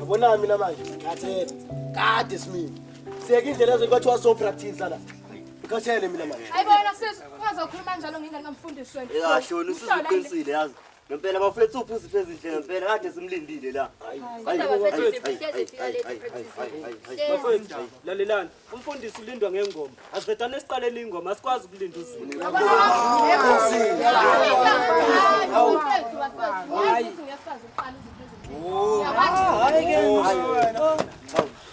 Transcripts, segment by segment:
Yabona mina manje ngikhathele. Kade simile. Siyeke indlela ezo kwathiwa so practice la. Ngikhathele mina manje. Hayi bona sis, ungazokhuluma kanjalo ngengane kamfundisi wena. Kahle wena usuqinisile yazi. Ngempela bafethu uphi izipho ezinhle ngempela kade simlindile la. Bafethu, lalelani. Umfundisi ulindwa ngengoma. Asivedane siqalele ingoma, asikwazi ukulinda uzulu. Mfethu, bafethu, ngiyazi ukuthi ngiyakwazi ukuqala izinto ezinhle.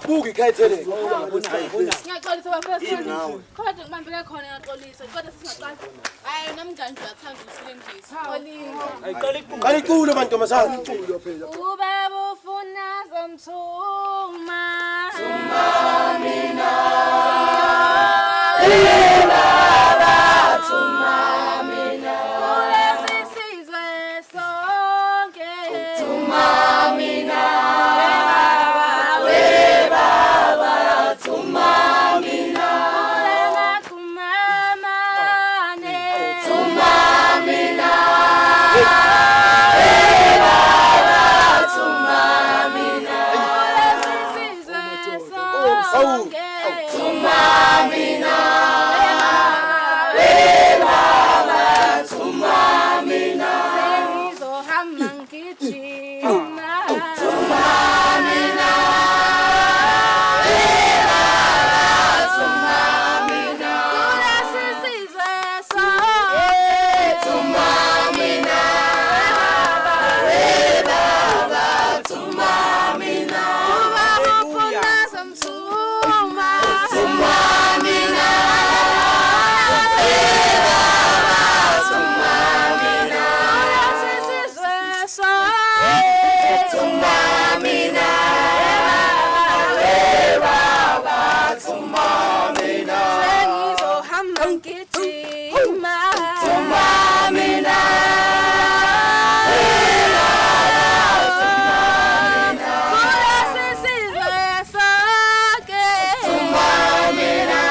Buka ikhathele. Ngiyaxolisa bafethu. Kodwa ngibambeke khona ngiyaxolisa. Kodwa sisingaqala. Hayi namngani nje uyathanda usilindisa. Ayiqala iqulu. Qala iculo mantombazane. Iculo phela. Ubaba ufuna zomthuma. Kulesi sizwe sonke. Thuma mina. We baba, thuma mina. Kulamakumamane. Thuma mina. Kulesi sizwe sonke. Thuma mina. Sengizohamba ngigijima. Thuma mina. Kulesi sizwe sonke. Thuma mina. Ubaba ufuna somthuma. Thuma mina. Kulesi sizwe sonke. Thuma mina. Sengizohamba ngigijima. Thuma mina. Kulesi sizwe sonke. Thuma mina.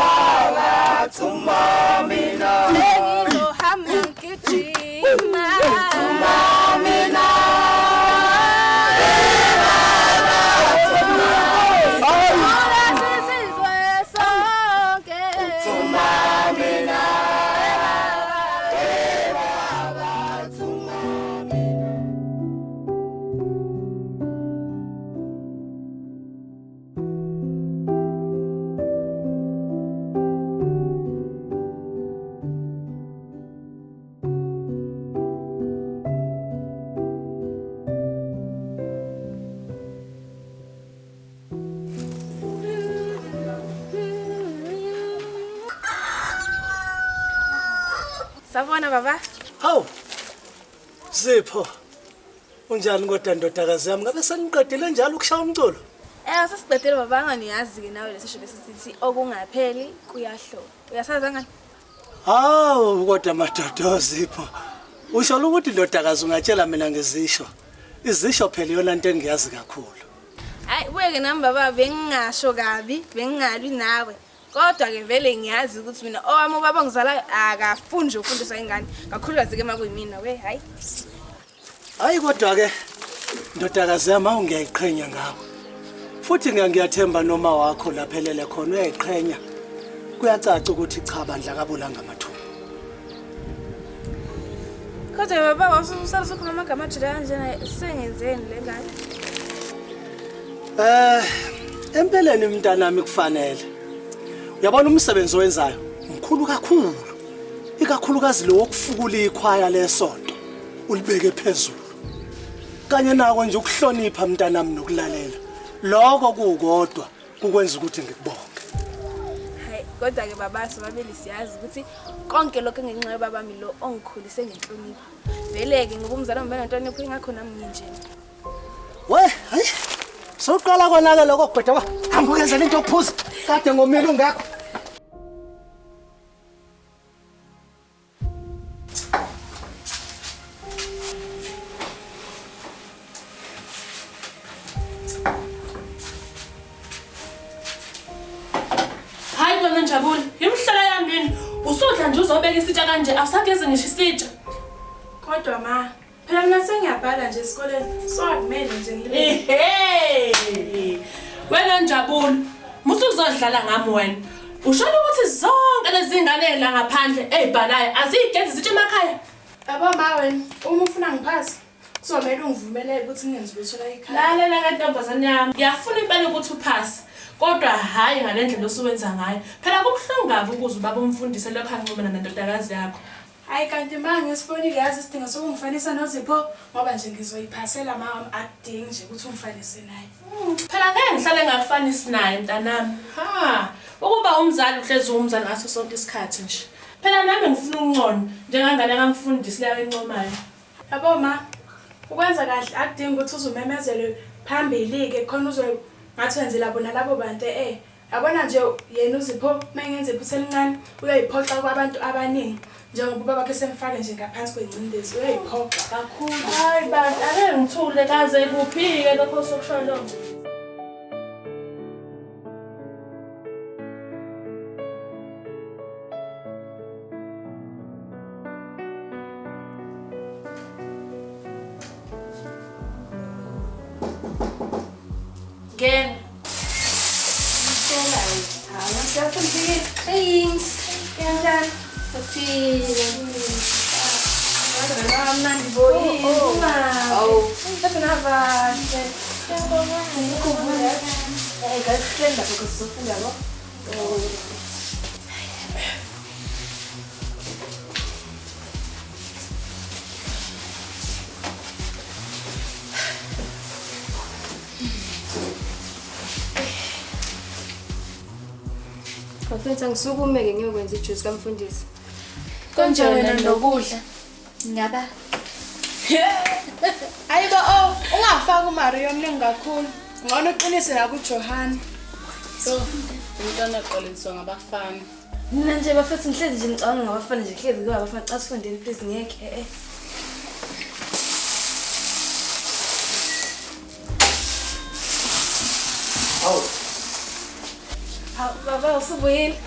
Baba. Thuma mina. Sengizohamba ngigijima. Thuma mina. Kulesi sizwe sonke. Thuma mina. Sabona baba. Hawu. Sipho. Unjani kodwa ndodakazi yami? Ngabe seniqedile njalo ukushaya umculo? Eh sesiqedile baba anganiyazi ke nawe lesisho lesisithi okungapheli kuyahlola. Uyasazi angani? Hawu kodwa madoda Sipho. Usho ukuthi ndodakazi ungatshela mina ngezisho. Izisho phela iyona into engiyazi kakhulu. Hayi buye ke nami baba bengingasho kabi, bengingalwi nawe. Kodwa ke vele ngiyazi ukuthi mina owami ubaba ngizala akafuni nje ukufundisa ingane. Kakhulukazi ke makuyimina we hayi. Hayi kodwa ke ndodakazi yami awu ngiyayiqhenya ngawe. Futhi ngiyathemba noma wakho laphelele khona uyayiqhenya. Kuyacaca ukuthi cha bandla kabulanga amathumbu. Kodwa baba wasusala usukhuluma amagama ajule kanjena sengenzeni le ngane? Empeleni mntanami kufanele. Uyabona umsebenzi owenzayo mkhulu kakhulu. Ikakhulukazi lo wokufukula ikhwaya lesonto ulibeke phezulu. Kanye nako nje ukuhlonipha mntanami nokulalela. Lokho kukodwa kukwenza ukuthi ngikubonge. Hayi kodwa ke baba sobabili siyazi ukuthi konke lokho ngenxa yobaba mi lo ongikhulise ngenhlonipho. Vele ke ngoba umzali wami benenhlonipho ingakho nami nginjena. We, hayi. Soqala kona ke lokho kubheda kwa. Hamba uyenze lento yokuphuza. Kade ngomile ungekho. Hayi kona Njabulo, imhlala yami yini? Usudla nje uzobeka isitsha kanje, awusagezi ngisho isitsha. Kodwa ma, Phela mina sengiyabhala nje esikoleni, so akumele nje ngilibele. Ehhe. Wena Njabulo, musuzodlala ngami wena. Ushona ukuthi zonke lezi ngane la ngaphandle ezibhalayo azigezi zitshe emakhaya. Yabo ma wena, uma ufuna ngiphase, kuzomele ungivumele ukuthi ngingenzi lutho la ekhaya. Lalela ke ntombazane yami, ngiyafuna impela ukuthi uphase. Kodwa hhayi ngale ndlela osuwenza ngayo. Phela kubuhlungu kabi ukuze ubaba umfundise lokho ancomela nendodakazi yakho. Hayi kanti ma ngisibonile yazi isidingo sokungifanisa noZipho ngoba nje ngizoyiphasela ma wami akudingi nje ukuthi ungifanise naye. Phela ngeke ngihlale ngakufanisi naye mntanami. Ha, ukuba umzali uhlezi umzali ngaso sonke isikhathi nje. Phela nami ngifuna ukungcono njengangane kamfundisi leyo encomayo. Yabo ma, ukwenza kahle akudingi ukuthi uzumemezelwe phambili-ke khona uzobe ngathi wenzela bona labo bantu eh. Yabona nje yena uZipho uma engenza iphutha elincane uyoyiphoxa kwabantu abaningi njengoba ubaba wakhe semfake nje ngaphansi kwengcindezi uyoyiphoxa kakhulu. Hayi bantu, ake ngithule kaze kuphi-ke lokho osukusho lokho. Ngena. Kanjani? Uphile. Kamnandi bo yini? Awu. Mhlawumbe navahle. Ngikhumbule. Guys, sihleli lapho because sizofunda yabo. Bafethu angisukume-ke ngiyokwenza ijuice kamfundisi. Konje wena nokudla. Ngaba. Hayibo oh, ungafaki uMaria omningi kakhulu. Ngcono uqinise nakuJohane. So, umntwana aqoliswa ngabafana. Mina nje bafethu ngihlezi nje ngicabanga ngabafana nje hlezi kuba abafana xa sifundeni please ngeke eh. Hawu. Hawu baba usubuyile.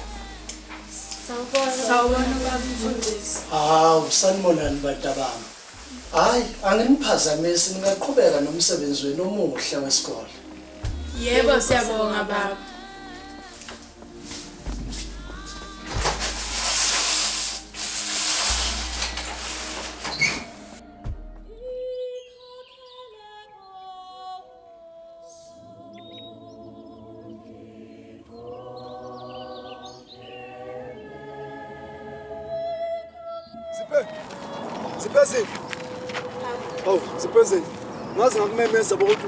Sawubona. Sawubona baba mfundisi. Hawu sanibonani bantabami. Hayi anginiphazamisi ningaqhubeka nomsebenzi wenu omuhle wesikole. Yebo siyabonga baba. Siphezulu. Hawu, siphezulu. Ngaze ngakumemeza ukuthi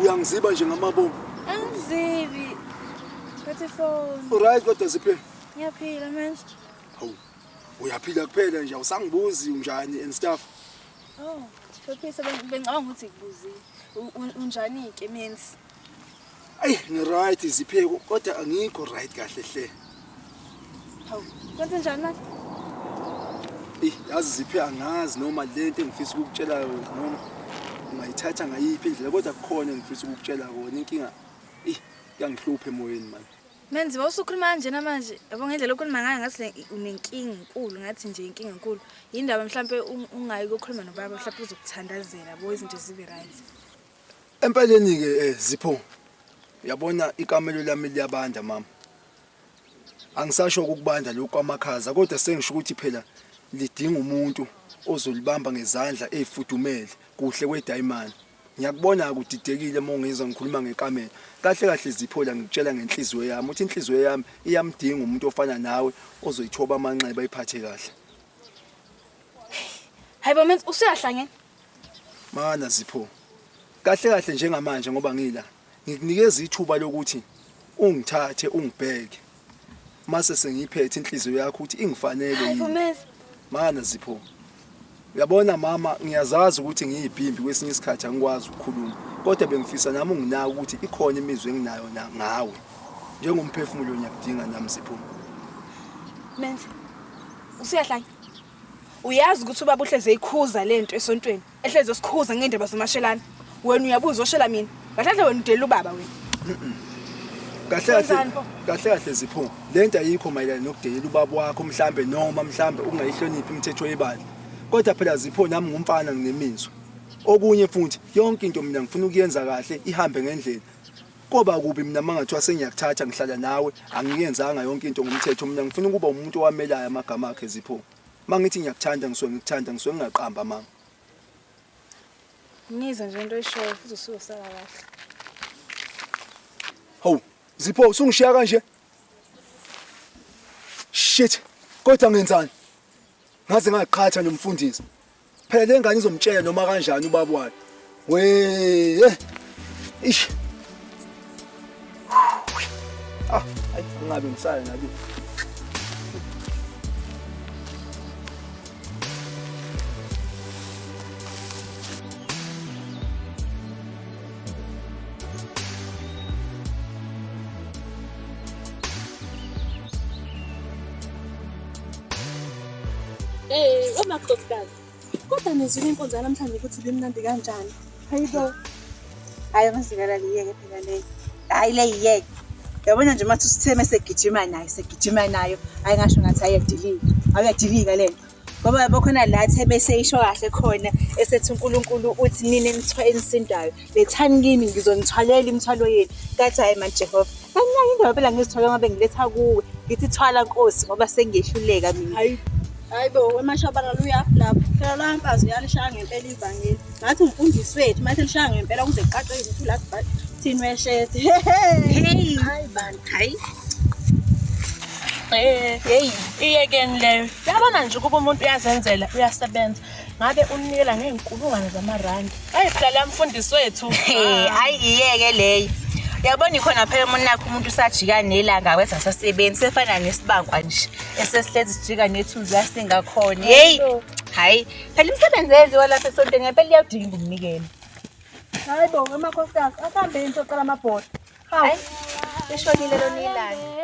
uyangiziba nje ngamabomu. Angizibi. Phethe phone. Alright kodwa Siphe. Ngiyaphila manje. Hawu. Uyaphila kuphela nje awusangibuzi unjani and stuff. Oh, phephisa bengicabanga ukuthi ngikubuzile. Unjani ke menzi? Ayi, ngi-right Siphe kodwa angikho right kahle hle. Hawu, kwenze njani manje? Yazi Siphe angazi noma lento engifisa ukukutshela yona noma ungayithatha ngayiphi indlela kodwa kukhona engifisa ukukutshela kona inkinga iyangihlupha emoyeni manje. Menzi wawusukhuluma kanjena manje yabo ngendlela okhuluma ngayo ngathi unenkinga enkulu ngathi nje inkinga enkulu. Yindaba mhlambe ungayi ukukhuluma nobaba mhlambe uzokuthandazela yabo izinto zibe right. Empeleni ke Zipho uyabona ikamelo lami liyabanda mama. Angisasho ukubanda lokhu kwamakhaza kodwa sengisho ukuthi phela lidinga umuntu ozolibamba ngezandla ezifudumele kuhle kwedayimani. Ngiyakubona ukudidekile uma ngizwa ngikhuluma ngekamela. Kahle kahle Zipho la ngikutshela ngenhliziyo yami uthi inhliziyo yami iyamdinga umuntu ofana nawe ozoyithoba amanxeba ayiphathe kahle. Hayibo menzi usuyahlangene. Mana Zipho. Kahle kahle njengamanje ngoba ngila ngikunikeza ithuba lokuthi ungithathe ungibheke. Mase sengiyiphethe inhliziyo yakho ukuthi ingifanele yini. Mana Zipho. Uyabona mama ngiyazazi ukuthi ngiyibhimbi kwesinye isikhathi angikwazi ukukhuluma kodwa bengifisa nami unginaka ukuthi ikhona imizwa enginayo na ngawe njengomphefumulo ngiyakudinga nami Zipho. Menzi usuyahlanya. Uyazi ukuthi ubaba uhleze ikhuza lento esontweni ehleze sikhuza ngendaba zomashelana. Wena uyabuza oshela mina. Kahle wena udela ubaba wena. Kahle kahle Zipho lento ayikho mayelana nokudelela ubaba wakho mhlambe noma mhlambe ungayihloniphi imithetho yebandla. Kodwa phela Zipho nami ngumfana nginemizwa. Okunye futhi yonke into mina ngifuna ukuyenza kahle ihambe ngendlela. Koba kubi mina mangathiwa sengiyakuthatha ngihlala nawe angiyenzanga yonke into ngomthetho mina ngifuna ukuba umuntu owamelayo amagama akhe Zipho. Mangithi ngiyakuthanda ngisuke ngikuthanda ngisuke ngingaqamba mama. Ngizwa nje into oyishoyo futhi usuyosala kahle. Hawu Zipho usungishiya kanje? Shit kodwa ngenzani? Ngaze ngaqhatha nomfundisi. Phela le ngane izomtshela noma kanjani ubaba wayo. We eh. Ish. Ah, ayi angabe ngisaya nali. Eh, omakhosikazi. Kodwa nizwile inkonzo yanamhlanje ukuthi ibimnandi kanjani? Hayibo. Hayi mazikalala iyeke phela leyo. Hayi le iyeke. Yabona nje mathi usitheme segijima naye, segijima nayo. Hayi ngasho ngathi ayadilika. Ayadilika lento. Ngoba yabo khona la theme eseyisho kahle khona esethi uNkulunkulu uthi nina enisindayo lethani kimi ngizonithwalela imithwalo yenu. Ngathi hayi man Jehova. Anginayo indaba phela ngizithwala ngoba ngiletha kuwe. Ngithi thwala Nkosi ngoba sengiyehluleka mina. Hayi hayi bo wemashabalala uyaphi lapho phela la mfazi uyalishaya ngempela ivangeli ngathi umfundisi wethu mathi lishaya ngempela kuze kuqaqeke ukuthi ulasibhathini weshethe Hey. Hayi bantu hayi Eh, hey, iyekeni leyo. Yabona nje ukuba umuntu uyazenzela, uyasebenza. Ngabe unikela ngey'nkulungwane zamarandi. Hayi phela la mfundisi wethu. Hey, hayi iyeke leyo. Uyabona ikhona phela umunakho umuntu usajika nelanga wenza sasebenzi sefana nesibankwa nje esesihlezi sijika nethunzi la singakhona. Hey, hayi phela imisebenzi eyenziwa lapha esontweni ngempela iyawudinga umnikelo. Hayi bo wemakhosikazi asihambeni soqala amabhola. Hayi, lishonile lona ilanga.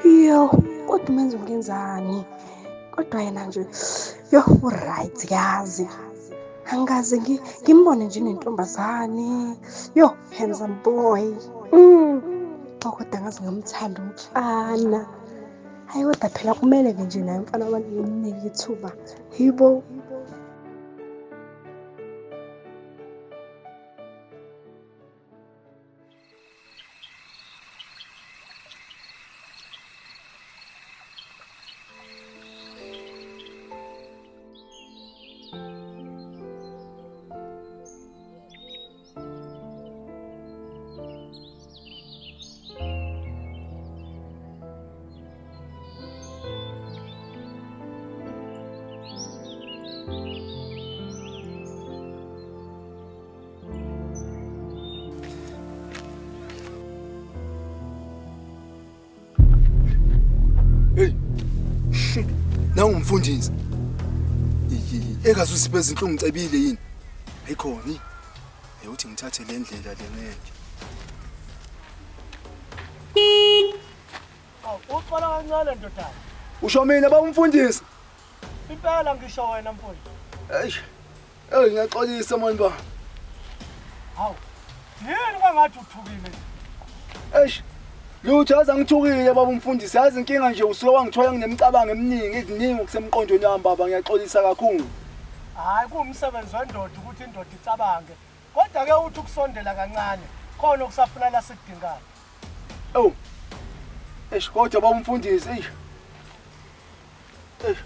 Yo, kodwa umenza ungenzani? Kodwa yena nje yo u-right yazi. Angikaze ngimbone nje nentombazane. Yo, handsome boy. Oh, kodwa ngaze ngamthanda umfana. Hayi kodwa phela kumele-ke nje naye umfana wabantu ngimnike ithuba. Yibo. Hey. Shit. Nangumfundisi. Ekaze usiphe izinhlungu ngicebile yini? Ayikhona. Hey uthi ngithathe le ndlela le ngeke. Uqala kancane ndodana. Usho mina baba umfundisi. Impela ngisho wena mfundisi. Eish. Ey ngiyaxolisa mani ba. Hawu. Yini kwangathi uthukile? Eish. Lutho yazi angithukile baba umfundisi yazi inkinga nje usuke wangithola nginemicabango eminingi iziningi okusemqondweni wami baba ngiyaxolisa kakhulu. Hayi kuwumsebenzi wendoda ukuthi indoda icabange. Kodwa ke uthi ukusondela kancane. Khona okusafuna la sikudingayo. Awu. Eish kodwa baba umfundisi, eish. Eish.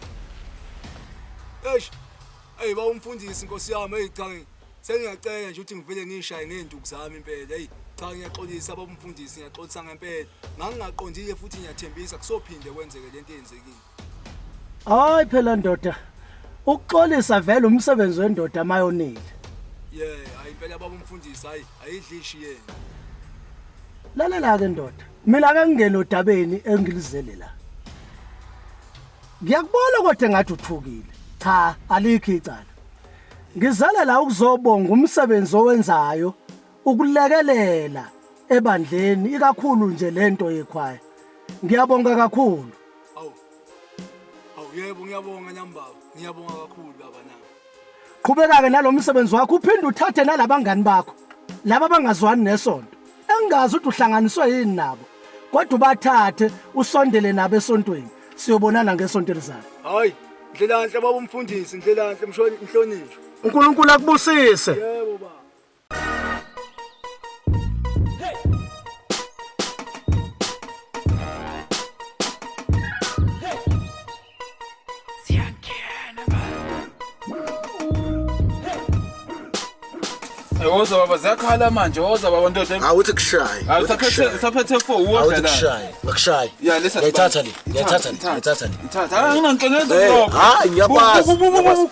Eish. Ey baba umfundisi Nkosi yami, hey cha sengiyacela nje ukuthi ngivele ngishaye ngezinduku zami impela. Hey cha ngiyaxolisa baba umfundisi, ngiyaxolisa ngempela. Ngangingaqondile futhi ngiyathembisa kusophinde kwenzeke lento eyenzekile. Hayi phela ndoda. Ukuxolisa vele umsebenzi wendoda mayonile. Yeah, hayi impela baba umfundisi, hayi ayidlishi yena. Lalela ke ndoda. Mina ake ngingene odabeni engilizele la. Ngiyakubona kodwa engathi uthukile. Cha, alikho icala. Ngizala la ukuzobonga umsebenzi owenzayo ukulekelela ebandleni ikakhulu nje lento yekhwaya. Ngiyabonga kakhulu. Awu. Awu yebo ngiyabonga nami baba. Ngiyabonga kakhulu baba nami. Qhubeka ke nalomsebenzi wakho uphinde uthathe nalabangani bakho. Laba abangazwani nesonto. Engingazi ukuthi uhlanganiswe yini nabo. Kodwa ubathathe usondele nabo esontweni. Siyobonana ngesonto elizayo. Hayi, ndlela nhle baba umfundisi, ndlela nhle mhlonishwa. uNkulunkulu akubusise. Yebo baba. Woza baba ziyakhala manje woza baba ndoda. Awuthi kushaye. Hayi usaphethe usaphethe 4 woza Awuthi la. kushaye. Ngakushaye. Ya lesa. Ngiyayithatha le. Ngiyayithatha le. Ngiyayithatha le. Ithatha. Hayi nginankinga Eh, lokho. Hayi ngiyakwazi. ngiyakwazi.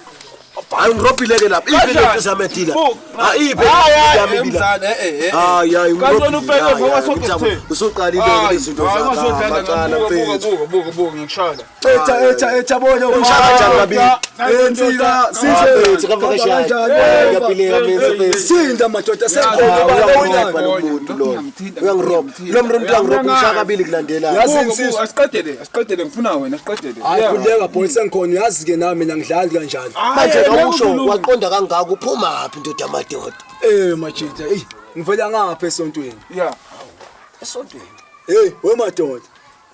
Hayi ngirobhile ke lapha. Iphi Kanjani? le zamedila? Buka. Ah iphi Hayi, hayi, yami bila. mzala, eh, eh, eh. Hayi hayi Kanti wena ubheke ngoba sonke ngirobhile. sithe. Usuqalile ke izinto Hayi, zakho. ungazodlala Amacala ngami. Buka, mfethu. buka, buka, buka, ngikushaya. Etha etha etha bona Ungishaya kanjani kabili? Ensika Ah, sizwe. mfethu, kavakashaya. Ngiyapileka mfethu, mfethu. Sinda madoda Ah, senkomo baba uyangirobha lo muntu lo. Uyangirobha. Lo muntu uyangirobha ngishaya kabili kulandelana. Yazi Buka, insizwa. buka, Asiqedele, asiqedele ngifuna wena, asiqedele. Hayi Yeah. khuleka boy sengikhona uyazi ke nami mina ngidlali kanjani. Manje Hayi, awusho ngeke waqonda kangaka uphuma phi ndoda madoda? Eh majita, ey ngivela ngapha esontweni. Yeah. Esontweni. Hey we madoda.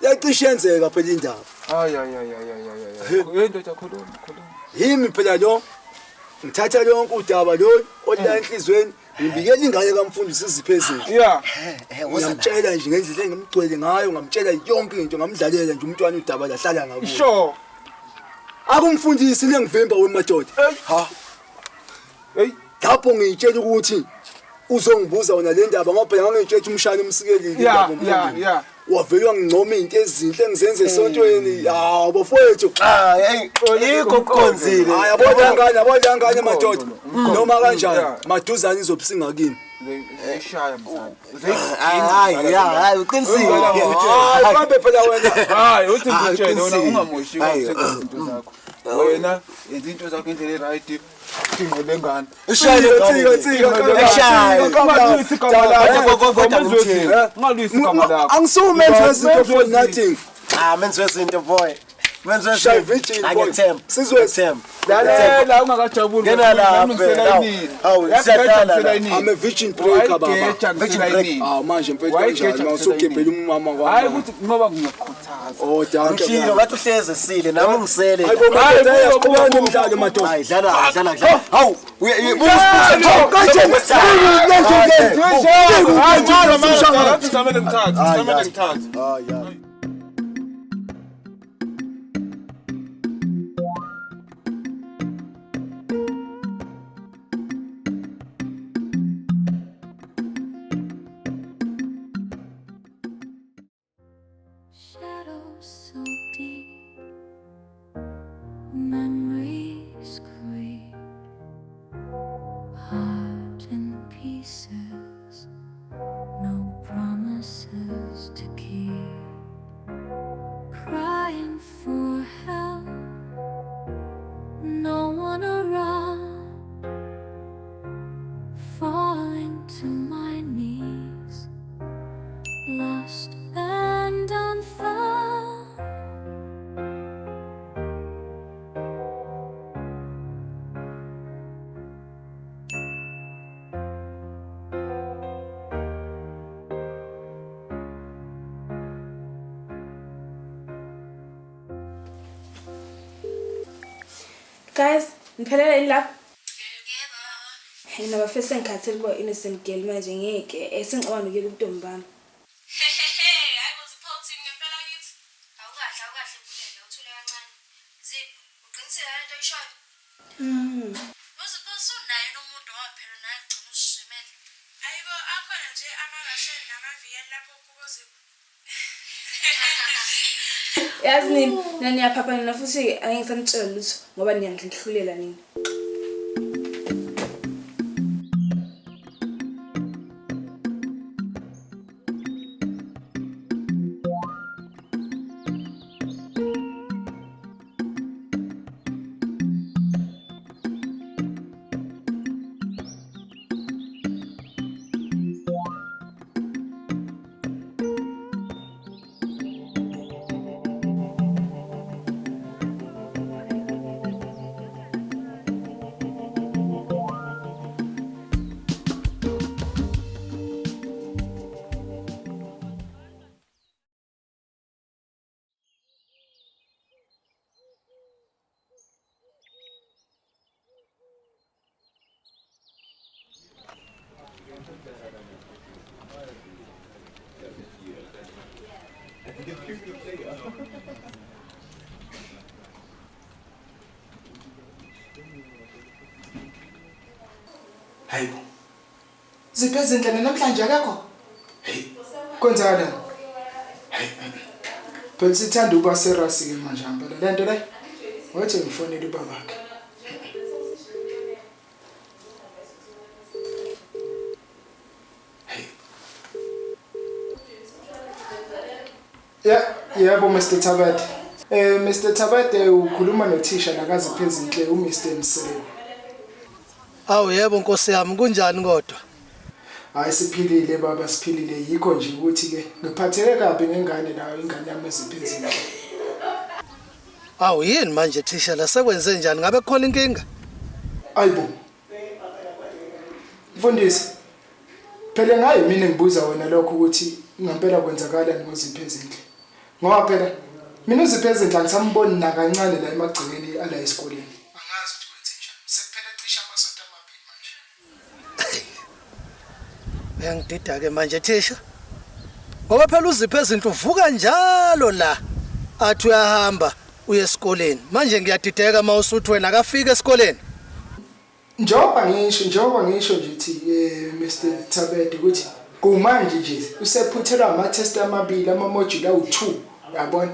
Yacishe yenzeka phela indaba. Hayi, hayi, hayi, hayi, hayi, hayi. Hey ndoda khuluma, khuluma. Yimi phela lo ngithatha lonke udaba lo ola enhlizweni ngibikela ingane kamfundisi iziphezulu. Yeah. Ngiyamtshela nje ngendlela engimgcwele ngayo, ngamtshela yonke into, ngamdlalela nje umntwana udaba lahlala ngakubo. Sure. Akumfundisi lengivimba wemadoda. Ha. Hey. Lapho ngiyitshela ukuthi uzongibuza wona le ndaba ngoba phela ngangiyitshela ukuthi umshana umsikelile Yeah, indaba umfundisi. yeah, yeah. Wavele wangincoma into ezinhle engizenze esontweni. Hawu bafowethu. Ah, hey, yikho kukhonzile. Hayi yabona ngane, yabona ngane madoda. Noma kanjani, Yeah. maduzane izobusinga kimi. Zeyishaya mzala. Hayi, ya, hayi uqinisile. Hayi bambe phela wena. Hayi, uthi Hayi, ngikutshele wena uqinisile. ungamoshi Hayi, ukuthenga izinto zakho. Wena yenza into zakho ngendlela e-right. Cingo lengane. Ushaye Tsika, tsika, Ekushaye. Ungalwisi igama lakho. Kodwa ngumthini. Ungalwisi igama lakho. Angisumenzi wezinto for nothing. Ah, menzi wezinto boy. Menzi Shaya wezinto. virgin boy. Angiyethemba. Sizwe. Ngiyethemba. Lalela ungakajabuli. Ngena lapha, Ngiselayinini. Hawu, siyadlala la. I'm a virgin breaker baba. Virgin break. Ah manje mfethu Wayigeja kanjani mawusugebhela umama kwami. Hayi ukuthi ngoba ngiyakukhuthaza. Oh danke. Ngishilo ngathi uhleze sile nami ungisele. Hayi bo madoda yasiqhubeka nomdlalo madoda. Hayi dlala dlala dlala. Hawu, Kanje Hayi, manje ngizamele ngithathe, ngizamele ngithathe. Hayi. Shadows so deep, memories creep, heart in pieces, no promises to keep. Crying for help, no one around, falling to my knees, lost and unfound. Guys, niphelele yini lapho? Hayi nabafethu sengikhathele ukuba innocent girl manje ngeke sengicabanga nokuyeka ubuntombi bami. Hehehe, hayi bo Zipho uthini ngempela kithi? Awukahle awukahle Bulelwa uthule kancane. Zipho, uqinisile ngale nto oyishoyo? UZipho usunaye nomuntu ngoba phela naye ugcina usishimele. Ayibo akhona nje ama-Russian nama-VN lapho kubo Zipho. Yazi nini, nina niyaphapha nina futhi angeke ngisanitshela lutho ngoba niyangihlulela nina. Hayibo. Ziphe ezinhle namhlanje akekho? Hey, kwenzakalani? Hey. Phela sithanda ukuba serious ke manje ngempela. Le nto le. Wathi ngifonele ubabakhe. Hey. Yeah, yebo Mr Thabethe. Mr Thabethe ukhuluma nothisha la kaZiphe Ezinhle uMr Mseleku. Awu yebo Nkosi yami kunjani kodwa? Hayi siphilile baba siphilile yikho nje ukuthi ke ngiphatheke kabi ngengane la ingane yami eZiphe Ezinhle. Awu yini manje thisha la sekwenze njani ngabe kukhona inkinga? Ayibo. Mfundisi phela ngayi mina ngibuza wena lokho ukuthi ngempela kwenzakalani ngoZiphe Ezinhle. Ngoba phela mina uZiphe Ezinhle angisamboni nakancane la emagcekeni ala esikoleni. Angazi ukuthi kwenze njani. Sekuphela cishe amasonto amabili manje. Uyangidida ke manje thisha. Ngoba phela uZiphe Ezinhle uvuka njalo la athi uyahamba uye esikoleni. Manje ngiyadideka mawusuthi wena akafike esikoleni. Njengoba ngisho nje thi Mr Thabethe ukuthi kumanje nje usephuthelwa ama-test amabili ama-module awu-2 uyabona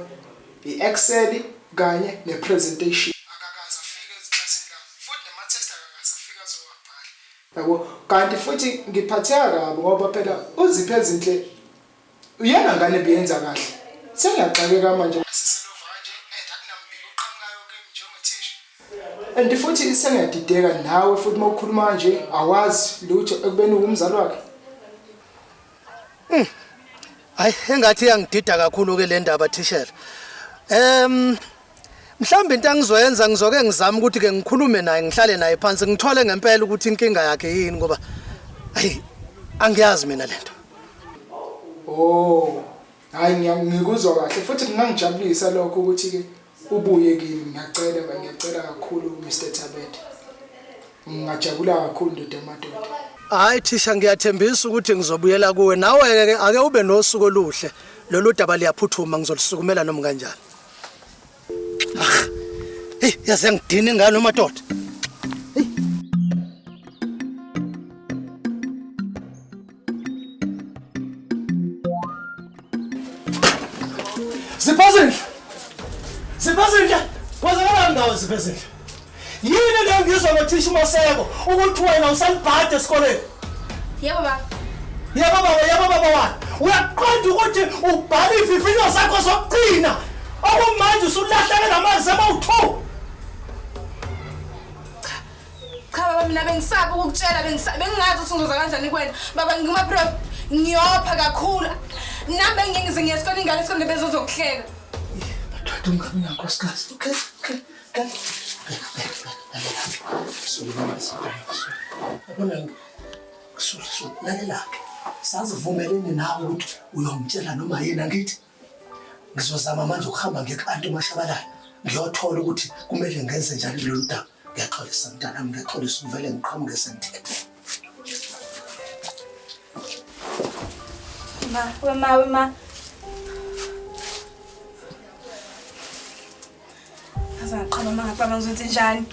i-Excel kanye ne-presentation. Akakaze afike eziklasini lami futhi nama-test akakaze afike azowabhala. Yabo kanti futhi ngiphatheka kabi ngoba phela uZiphe Ezinhle uyena ngane ebiyenza kahle. Sengiyaxakeka manje seselova kanje and akunambiko oqhamukayo kimi njengothisha. And futhi sengiyadideka nawe futhi uma ukhuluma kanje awazi lutho ekubeni uwumzali wakhe. Hayi engathi iyangidida kakhulu ke le ndaba thishela. Mhlawumbe into engizoyenza ngizoke ngizame ukuthi ke ngikhulume naye ngihlale naye phansi ngithole ngempela ukuthi inkinga yakhe yini ngoba hayi angiyazi mina lento. Oh, hayi ngikuzwa kahle futhi kungangijabulisa lokho ukuthi ke ubuye kimi ngiyacela kakhulu Mr Thabethe. Ngingajabula kakhulu ndoda madoda. Hayi thisha ngiyathembisa ukuthi ngizobuyela kuwe nawe ke ake ube nosuku oluhle. Lolu daba liyaphuthuma ngizolisukumela noma kanjani. Ah. Hey, yaze ngidina ingane madoda. Ziphe Ezinhle. Ziphe Ezinhle. Kwenzakalani ngawe Ziphe Ezinhle? Yini le ngizwa ngothisha uMoseko ukuthi wena usalibhade esikoleni? Yebo baba. Yebo baba, yebo baba wani. Uyaqonda ukuthi ubhala ivivinyo zakho zokugcina. Okumanje usulahleke namanzi abawu-2. Cha baba mina bengisaba ukukutshela bengingazi ukuthi ngizoza kanjani kuwena. Baba ngima-pro ngiyopha kakhulu. Nami bengingize ngiye esikoleni ingane esikoleni bezozokuhleka. Madoda ungabi nankosikazi. Okay, okay. Yabona lalela-ke sazivumelene nawe ukuthi uyongitshela noma yini angithi ngizozama manje ukuhamba ngiye ku-anti uMashabalala ngiyothola ukuthi kumele ngenze njani kulolu daba. Ngiyaxolisa mntanami, ngiyaxolisa uvele ngiqhamuke sengithethe. Wema, wema, wema. Ngaze ngaqhama uma ngaqhama ngizothi njani.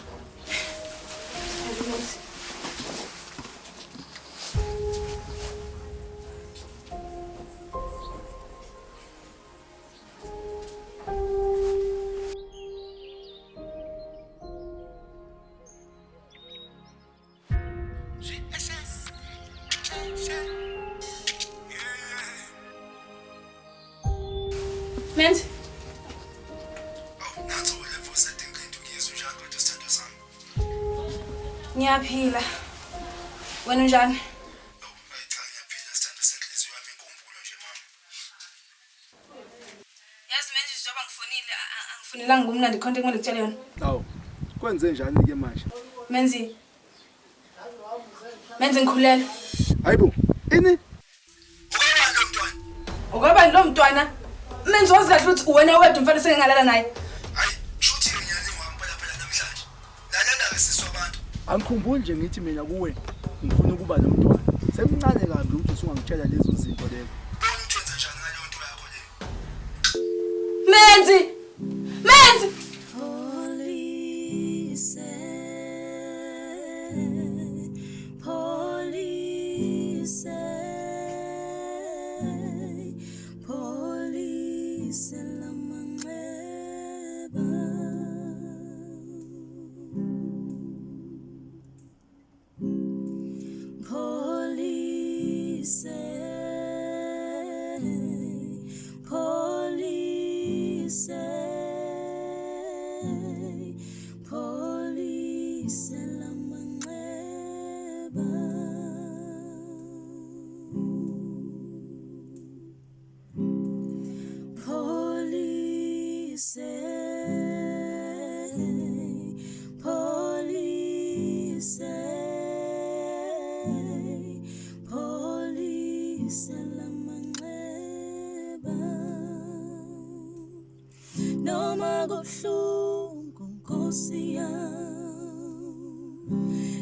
Menzi. Ngiyaphila. Wena unjani? Yazi manje njengoba ngifonile angifonelanga ngumnandi khonto ekumele ngikutshele yona. Awu, kwenze njani ke manje? Menzi. Menzi ngikhulelwe. Hayibo, ini? Ukabani lo mntwana? Menzi wazi kahle ukuthi uwena wedwa umfana sengingalala naye. Angikhumbuli nje ngithi mina kuwe ngifuna ukuba nomntwana. Semncane kabi ukuthi usungangitshela lezo zinto lezo. Menzi! Menzi!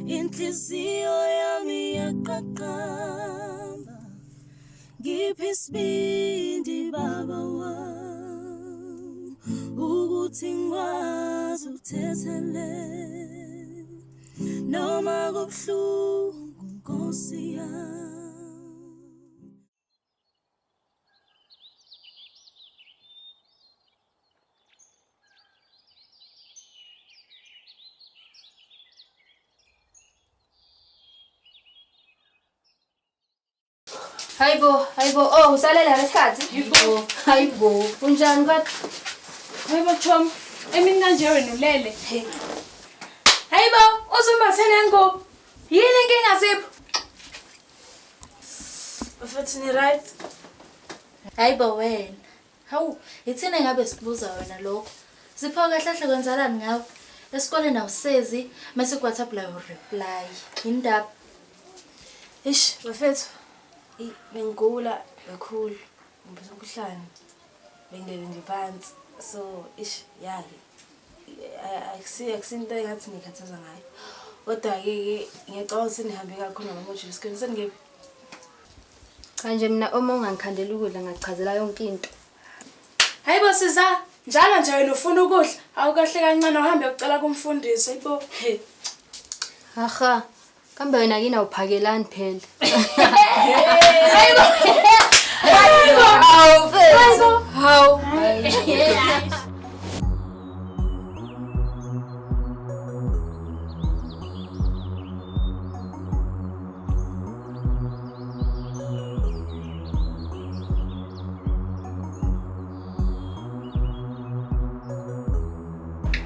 Inhliziyo yami iyaqaqamba, ngiphe isibindi baba wami, ukuthi ngikwazi ukuthethelela noma kubuhlungu Nkosi yami. Hayibo, hayibo, oh usalele ngesikhathi? Hayibo, hayibo. Unjani kodwa? Hayibo Chom, emini kanje wena ulele. Hayibo, uzumbathe nengubo. Yini inkinga Sipho? Bafethu ni right? Hayibo wena. Hawu, ithina ngabe sibuza wena lokho. Sipho kahle kahle kwenzalani ngawe? Esikoleni awusezi, mase ku WhatsApp la reply. Indaba. Eish, bafethu. Bengigula kakhulu, ngiphethe umkhuhlane, bengilele nje phansi, so ish ya-ke akusinto engathi ngikhathaza ngayo. Kodwa-ke ke ngiyacabanga ukuthi senihambe kakhulu ngama-module esikoleni, seningephi? Cha nje mina uma ungangikhandela ukudla ngachazela yonke into. Hayi bo Siza, njalo nje wena ufuna ukudla, awukahle kancane uhambe ucela kumfundisi, hayibo. Aha. Kambe wena kini awuphakelani phela. Hayibo. Hayibo. Hawu mfethu. Hawu.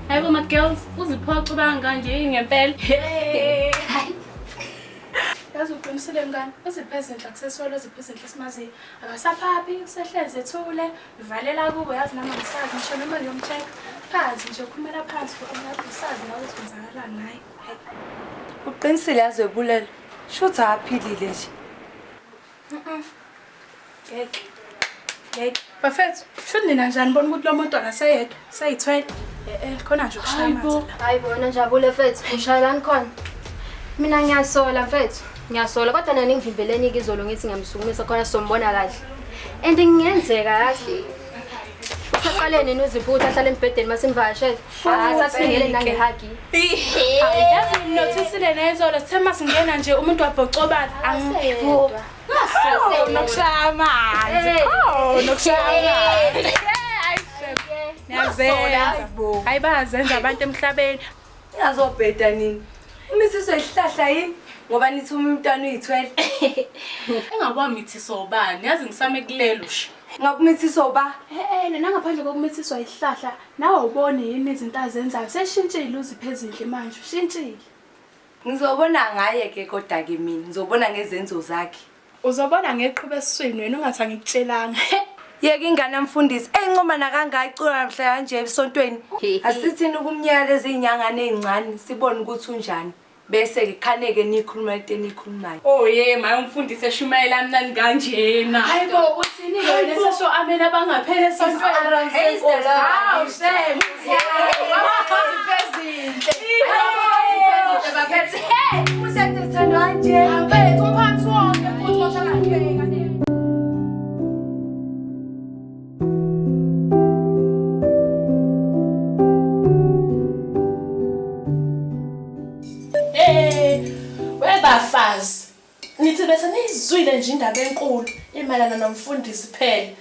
Hayibo ma girls, uziphoxa kanje yini ngempela? Yazi uqinisile mngani, uziphe ezinhle akusesiwele uziphe ezinhle esimaziyo. Akasaphaphi, usehlezi ethule, uvalela kubo yazi nami angisazi ngisho noma ngiyomcheck. Phansi nje ukhulumela phansi usazi nawe ukuthi kwenzakalani ngaye. Uqinisile yazi webulela. Shuthi aphilile nje. Ngeke. Ngeke. Bafethu, shuthi nina njani bona ukuthi lo muntu akaseyedwa, seyithwele. Khona nje ukushaya amanzi. Hayibo wena Njabule mfethu, ushayelani khona? Mina ngiyasola mfethu. Ngiyasola kodwa nani ngivimbeleni izolo ngithi ngiyamsukumisa khona sombona kahle. And ngiyenzeka yazi. Usaqale nini uZipho ukuthi ahlale embhedeni masimvakashele? Asasibingele nangehagi. Yazi nginothisile nezolo sithe masingena nje umuntu wabhocobala angibo. Nokushaya amanzi. Oh, nokushaya amanzi. Niyazenza. Hayi bayazenza abantu emhlabeni. Ngazobheda nini? Umithiswe isihlahla yini? Ngoba nithi umntwana uyithwele. Engabamithiswa ubani? Yazi ngisame kulelo nje. Ngakumithiswa uba? Nangaphandle kokumithiswa isihlahla, nawe awuboni yini izinto azenzayo? Seshintshile uZipho ezinhle manje, ushintshile. Ngizobona ngaye ke kodwa ke mina, ngizobona ngezenzo zakhe. Uzobona ngeqhuba esiswini wena ungathi angikutshelanga. Yeka ingane mfundisi, eyincoma nakangaka icula namhla kanje esontweni. Asithini ukumnyeka lezi zinyangane ezincane sibone ukuthi unjani. Bese ke khaneke nikhuluma into enikhulumayo. Oh ye, maye umfundisi eshumayela mnandi kanjena. Hayibo uthini ke wena sesho amen abangaphele esontweni. Hawu shame. Ezinhle. Baphethe. Hey, usethethandwa kanje. Mfethu umphathi wonke futhi wathakangeka. Webafazi. Nithi bese nizwile nje indaba enkulu emayelana nomfundisi phela.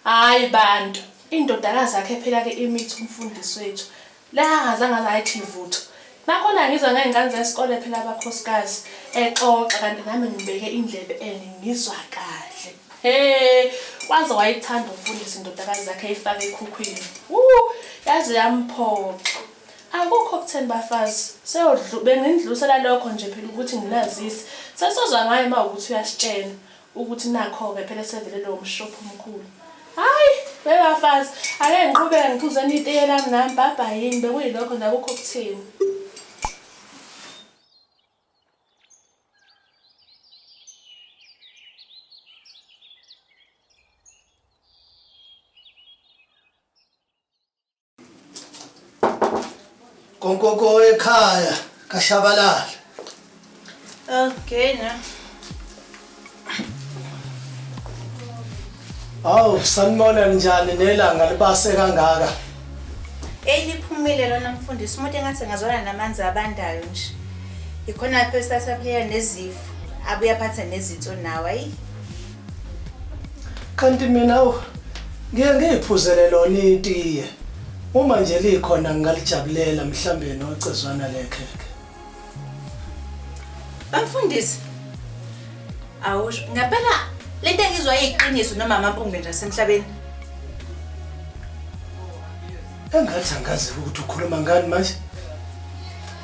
Hayi bantu, indodakazi yakhe phela ke imithi umfundisi wethu. La angazange azayithi vutho. Nakhona ngizwa ngey'ngane zesikole phela abakhosikazi exoxa kanti nami ngibeke indlebe ene ngizwa kahle. Hey, waze wayithanda umfundisi indodakazi yakhe eyifake ekhukhwini. Yaze yamphoxa. Akukho kutheni bafazi. Bengindlulisela lokho nje phela ukuthi nginazise. Sesozwa ngaye uma ukuthi uyasitshela ukuthi nakho-ke phela sevelelwe umshophi omkhulu. Hayi, webafazi, ake ngiqhubeke ngiphuzeni itiye lami nami bhabha yini bekuyilokho nje akukho kutheni. Konkoko ekhaya kaShabalala. Okay na. Awu sanibona njani nelanga libase kangaka? Hey liphumile lona mfundisi umuntu engathi ngazwana namanzi abandayo nje. Ikhona lapho esathaphela nezifo abuye aphathe nezinto nawe ayi. Kanti mina ngiye ngiyiphuzele lona itiye. Uma nje likhona ngingalijabulela mhlambe nocezwana lekhekhe. Bamfundisi. Awusho ngempela lento engizwa iyiqiniso noma amampunge nje asemhlabeni. Engathi angazi ukuthi ukhuluma ngani manje.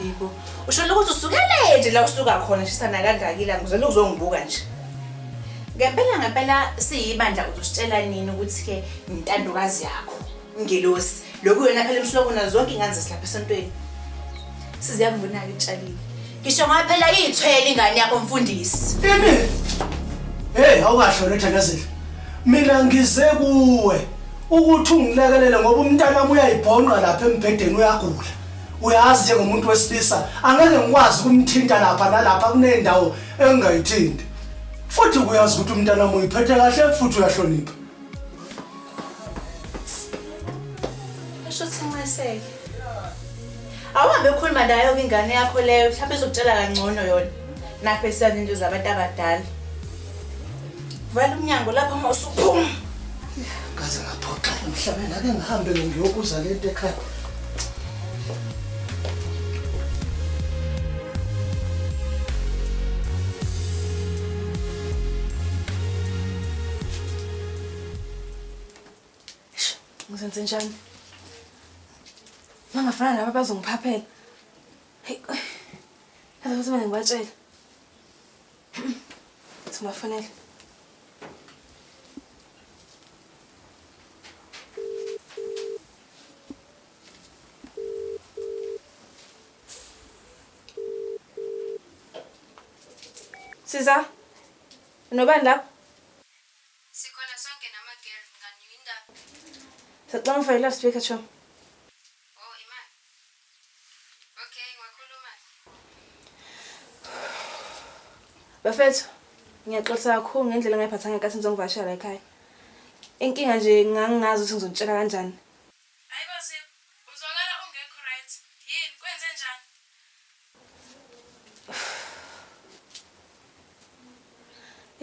Yebo. Usho ukuthi usukele nje la usuka khona shisana kangaka ila ngizela ukuzongibuka nje. Ngempela ngempela siyibandla uzositshela nini ukuthi ke intandokazi yakho ingelosi lokhu yona phela emhloko nazo zonke ingane zasilapha esontweni. Siziyakuvuna ke itshalile. Ngisho ngaphela ithwele ingane yakho mfundisi. Ini? Hey, awukahle wena. Mina ngize kuwe ukuthi ungilekelele ngoba umntana uyayibhonqa lapha embhedeni uyagula. Uyazi njengomuntu wesilisa angeke ngikwazi ukumthinta lapha nalapha kunendawo engingayithinti. Futhi uyazi ukuthi umntana uyiphethe kahle futhi uyahlonipha. Esho sinqeseke. Awuhambe ukhuluma nayo ingane yakho leyo mhlawumbe izokutshela kangcono yona. Nakho esiyana into zabantu abadala. Vala umnyango lapha uma usuphuma. Ngaze ngaphoxa emhlabeni ake ngihambe ngiyokuza lento ekhaya. Ngizenze njani? Mangafana nabo bazongiphaphela. Hey. Yazi ukuthi mina ngibatshela. Singafanele. Siza. Nobani lapho? Sikhona sonke nama-girl mngani indaba. Sacela ungifake loudspeaker chom. Oh imali. Okay, ngiwakhuluma. Bafethu, ngiyaxolisa kakhulu ngendlela engayiphatha ngenkathi nizongivakashela la ekhaya. Inkinga nje ngangingazi ukuthi ngizonitshela kanjani. Hayibo Sipho, uzwakala ungekho right. Yini, kwenze njani?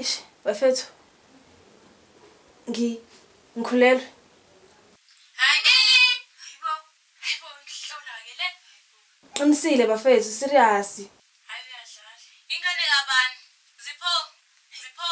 Ish, bafethu. Ngi ngikhulelwe. Hayi, hayibo, hayibo ngihlola-ke le. Qinisile bafethu, serious. Hayi uyadlala. Ingane kabani? Zipho, Zipho.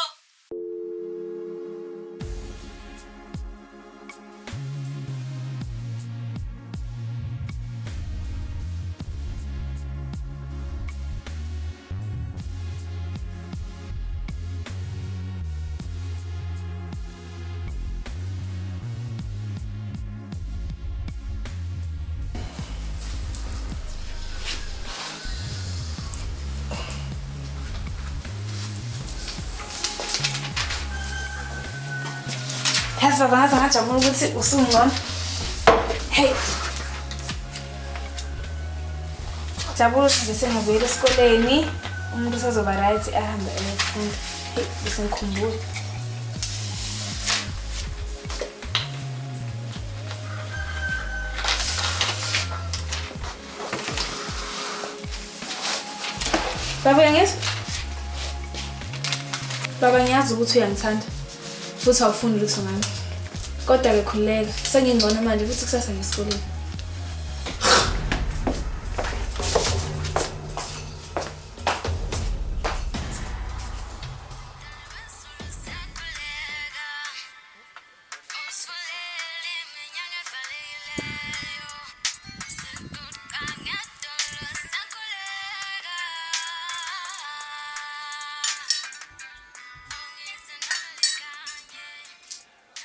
Yazi baba ngaze ngajabula ukuthi usungcono. Hey. Jabula ukuthi nje sengibuyele esikoleni. Umuntu usezoba right ahambe ayofunda. Hey, bese ngikhumbula. Baba uyangizwa? Baba ngiyazi ukuthi uyangithanda futhi awufuni lutho ngami. Kodwa-ke khululeka, sengingcono manje futhi kusasa ngesikoleni.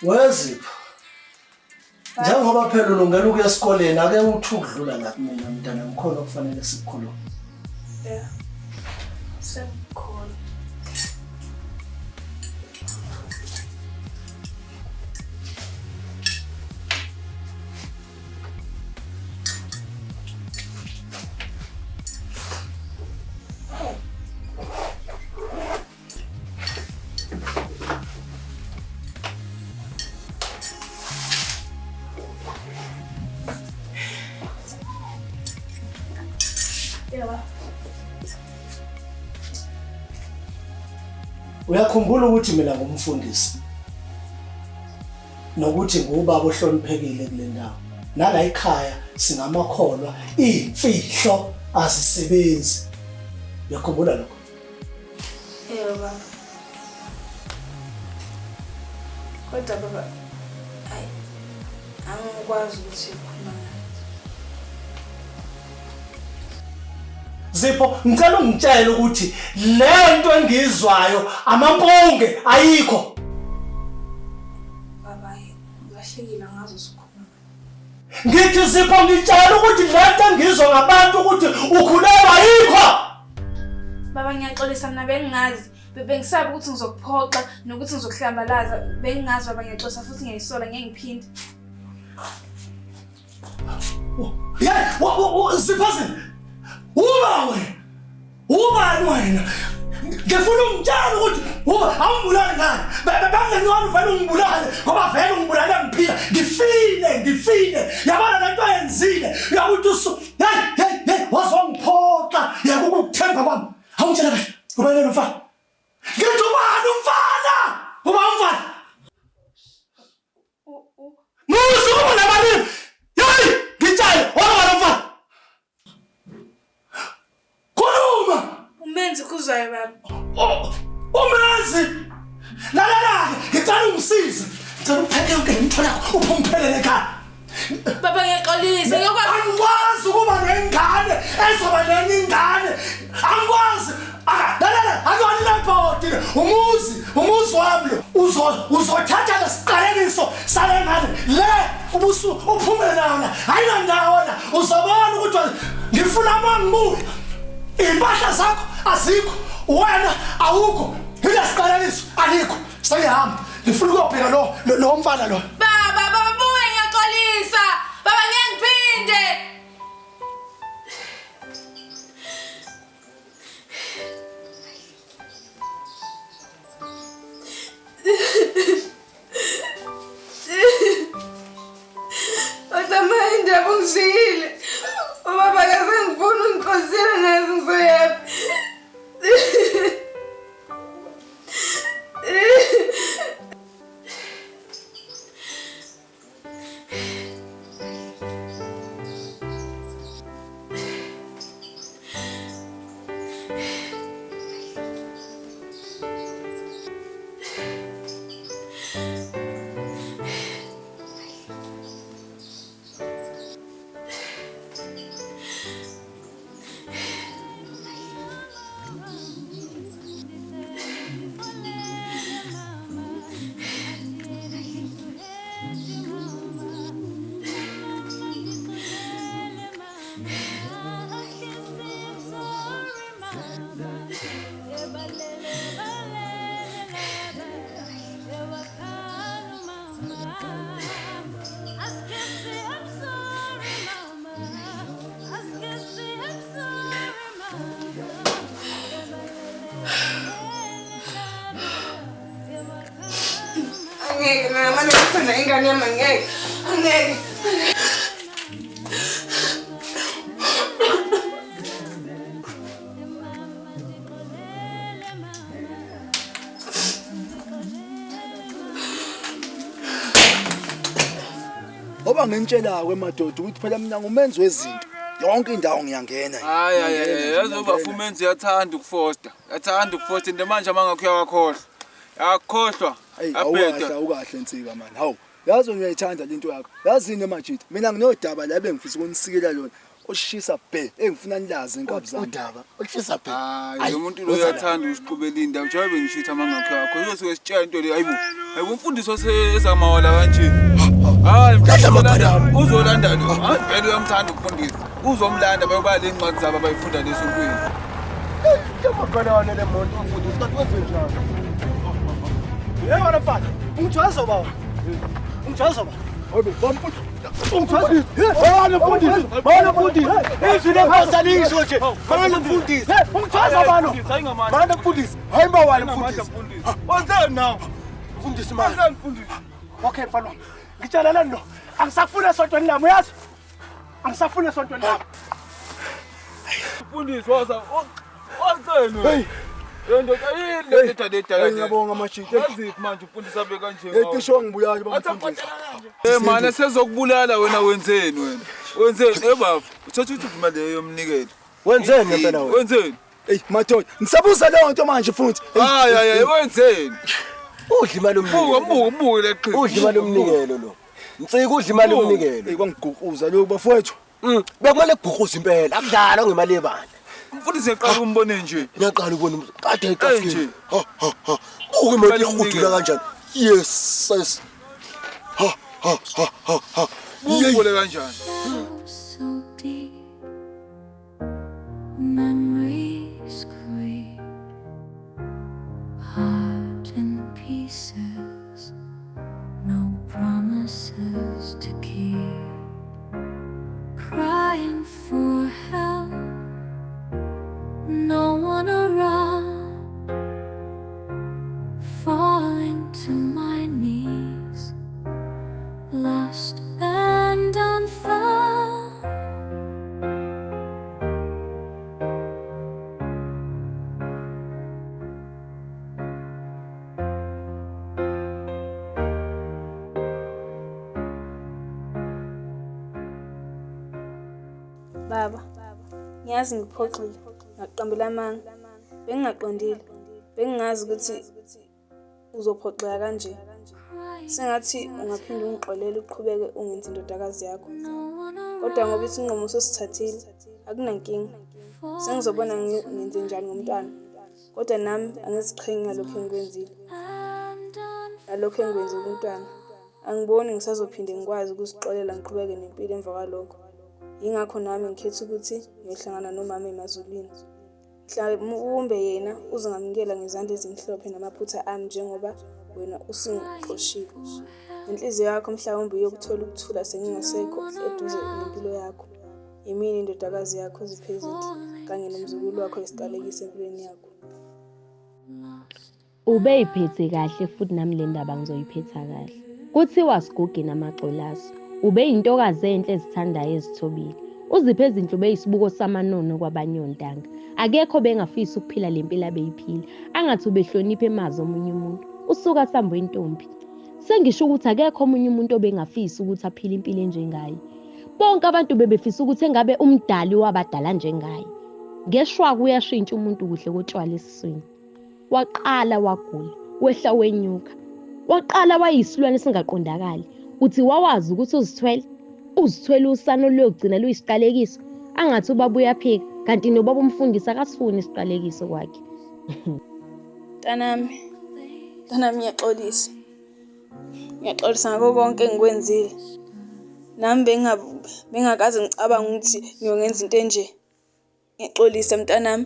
Wezipho. Njengoba phela ulungela ukuya esikoleni ake uthi ukudlula la kumina mntana ngikhona okufanele sikukhulume. Yeah. Sengikhona. Yebo. Uyakhumbula ukuthi mina ngumfundisi nokuthi ngubaba ohloniphekile kule ndawo. Nala ekhaya singamakholwa imfihlo azisebenzi. Uyakhumbula lokho? Yebo baba. Kodwa baba, hayi angikwazi ukuthi ukhuluma ngani. Zipho, ngicela ungitshele ukuthi le nto engiyizwayo amampunge ayikho. Baba, ngilahlekile angazi ukuthi ukhuluma ngani. Ngithi Zipho ngitshela ukuthi le nto engiyizwa ngabantu ukuthi ukhulelwa ayikho. Baba ngiyaxolisa mina bengingazi. Bengisaba ukuthi ngizokuphoxa nokuthi ngizokuhlambalaza. Bengingazi baba ngiyaxolisa futhi ngiyayisola ngeke ngiphinde. Hey, Zipho uba wena. Ubani wena? Ngifuna ungitshele ukuthi uba awungibulali ngani? Bangencane uvele ungibulale ngoba vele ungibulale ngiphila. Ngifile, ngifile. Yabona lento ayenzile. Uyakuthi usu hey hey hey wazongiphoxa yeka ukukuthemba kwami. Awungitshela kahle. Ubani lo mfana? Ngithi ubani umfana? Uba umfana? Musu kuba nabalimi. Hey, ngitshele, waba lo mfana. Khuluma. Umenzi khuzwayo baba. Oh, umenzi. Lalela-ke, ngicela ungisize. Ngicela upheke yonke le mithwalo yakho uphume uphelele ekhaya. Baba ngiyaxolisa ngiyokwazi. Angikwazi ukuba nengane ezoba nenye ingane. Angikwazi. Lalela, akuyona ilebhodi le. Umuzi, umuzi wami lo. Uzothatha lesiqalekiso sale ngane le ubusu uphume nayo la. Ayinandawo la. Uzobona ukuthi ngifuna uma ngibuya. Impahla zakho azikho. Wena awukho. Yilesiqalekiso alikho. Sengihamba. Ngifuna ukuyobheka lo lo mfana lo. Baba, baba buye ngiyaxolisa. Baba ngeke ngiphinde. Kodwa manje indaba ungishiyile. Ubaba akasengifuni ungixoshile ngazi ngizoyaphi. Angeke mina manje ngifuna ingane yami angeke. Angeke. Ngoba ngintshela-ke madoda ukuthi phela mina ngumenzi wezinto. Yonke indawo ngiyangena. Hayi hayi hayi, yazi ubaba umenzi uyathanda ukufosta. Uyathanda ukufosta into manje mangakho uyakhohlwa. Akhohlwa. Hey, awukahle awukahle Nsika man. Hawu, yazi uyayithanda lento yakho. Yazini majita, mina nginodaba la bengifisa ukunisikela lona. Oshisa bhe, engifuna nilazi inkabi zami. Udaba, oshisa bhe. Hayi, lo muntu lo uyathanda ukusiqubela indaba. Njengoba bengishitha mangakho yakho. Uyosuke sitshela into le hayibo. Hayibo umfundisi osezamawala kanje. Hayi, mhlawumbe uzolanda lo. Hayi vele uyamthanda ukufundisa. Uzomlanda bayobala lencwadi zabo abayifunda lesontweni. Njengoba le muntu umfundisi kanti wenze njani? Yebo wena mfana, ungijwaza baba. Ungijwaza baba. Hayibo, bamfundisi. Ungijwaza. Bana mfundisi, bana mfundisi. Izwi lenkosi alisho nje. Bana mfundisi. Ungijwaza bana. Bana mfundisi. Hayi bawani mfundisi. Wenzeni nawe? Mfundisi manje. Wenzeni mfundisi? Okay mfana wami. Ngitsheleleni lo. Angisafuni esontweni lami uyazi? Angisafuni esontweni lami. Mfundisi waza wenzeni? Hey. Lendoda yini le ndoda le Ngiyabonga majita. Yaziphi manje umfundisi abe kanje? Hey, cishe ngibulala bamfundisi. Eh manje sezokubulala wena wenzeni wena? Wenzeni eh baba? Uthatha ukuthi uvuma leyo yomnikelo. Wenzeni ngempela wena? Wenzeni? Hey madoda, ngisabuza leyo nto manje futhi. Hayi hayi wenzeni? Udla imali yomnikelo. Buka buka le qhiza. Udla imali yomnikelo lo. Nsika udla imali yomnikelo. Hey kwangiguquza lokho bafowethu. Bekumele kuguquze impela. Akudlalwa ngemali yebandla. Umfundisi eqala umbone nje. Ngiyaqala ukubona kade eqaskile. Ha ha ha. Buka imoto ihudula kanjani. Yes yes. Ha ha ha ha ha. Bukule kanjani? So deep, memories creep, heart in pieces, no promises to keep, crying for help, no one around, falling to my knees, lost and unfound. Baba, ngiyazi ngiphoxile, ngaqambela amanga. Bengingaqondile, bengingazi ukuthi uzophoxeka kanje. Sengathi ungaphinde ungixolele uqhubeke ungenze indodakazi yakho. Kodwa ngoba isinqumo sosithathile, akunankinga. Sengizobona ngenze njani ngomntwana. Kodwa nami angiziqhenyi ngalokho engikwenzile. Nalokho engikwenze kumntwana. Angiboni ngisazophinde ngikwazi ukuzixolela ngiqhubeke nempilo emva kwalokho. Yingakho nami ngikhetha ukuthi ngiyohlangana nomama emazulwini. Mhlawumbe yena uzongamukela ngezandla ezimhlophe namaphutha ami njengoba wena usungixoshile. Inhliziyo yakho mhlawumbe iyokuthola ukuthula sengingasekho eduze nempilo yakho. Yimina indodakazi yakho Ziphezinhle kanye nomzukulu wakho esiqalekise empilweni yakho. Lost. Ubeyiphethe kahle futhi nami le ndaba ngizoyiphetha kahle. Kuthiwa siguge namagxolaso. Ubeyintokazi enhle ezithandayo ezithobile. Uziphe ezinhle ubeyisibuko samanono kwabanye ontanga. Akekho obengafisa ukuphila le mpilo abeyiphila. Angathi ubehlonipha emazi omunye umuntu. Usuka sambwe intombi. Sengisho ukuthi akekho omunye umuntu obengafisa ukuthi aphile impilo enjengaye. Bonke abantu bebefisa ukuthi engabe umdali wabadala njengaye. Ngeshwa kuyashintsha umuntu kuhle kotshwala esiswini. Waqala wagula, wehla wenyuka. Waqala wayisilwane esingaqondakali. Uthi wawazi ukuthi uzithwele? Uzithwele usana oluyogcina luyisiqalekiso. Angathi ubaba uyaphika, kanti nobaba umfundisi akasifuni isiqalekiso kwakhe. Mntanami, mntanami ngiyaxolisa. Ngiyaxolisa ngakho konke engikwenzile. Nami bengingakaze ngicabange ukuthi ngiyongenza into enje. Ngiyaxolisa mntanami.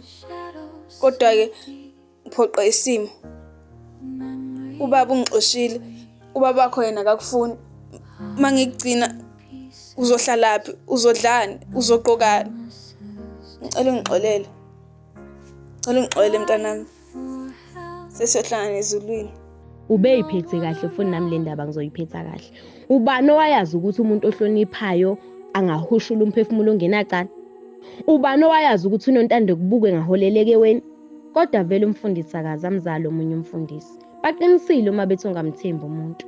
Kodwa-ke ngiphoqe isimo. Ubaba ungixoshile. Ubaba wakho yena akakufuni. Uma ngikugcina uzohlalaphi? Uzodlani? Uzogqokani? Ngicela ungixolele. Ngicela ungixolele mntanami. Sesiyohlangana ezulwini. Ubeyiphethe kahle futhi nami le ndaba ngizoyiphetha kahle. Ubani owayazi ukuthi umuntu ohloniphayo angahushula umphefumulo ongenacala? Ubani owayazi ukuthi uNontando kubukwe ngaholeleka eweni? Kodwa vele umfundisi akaze amzale omunye umfundisi. Baqinisile uma bethi ungamthembi umuntu.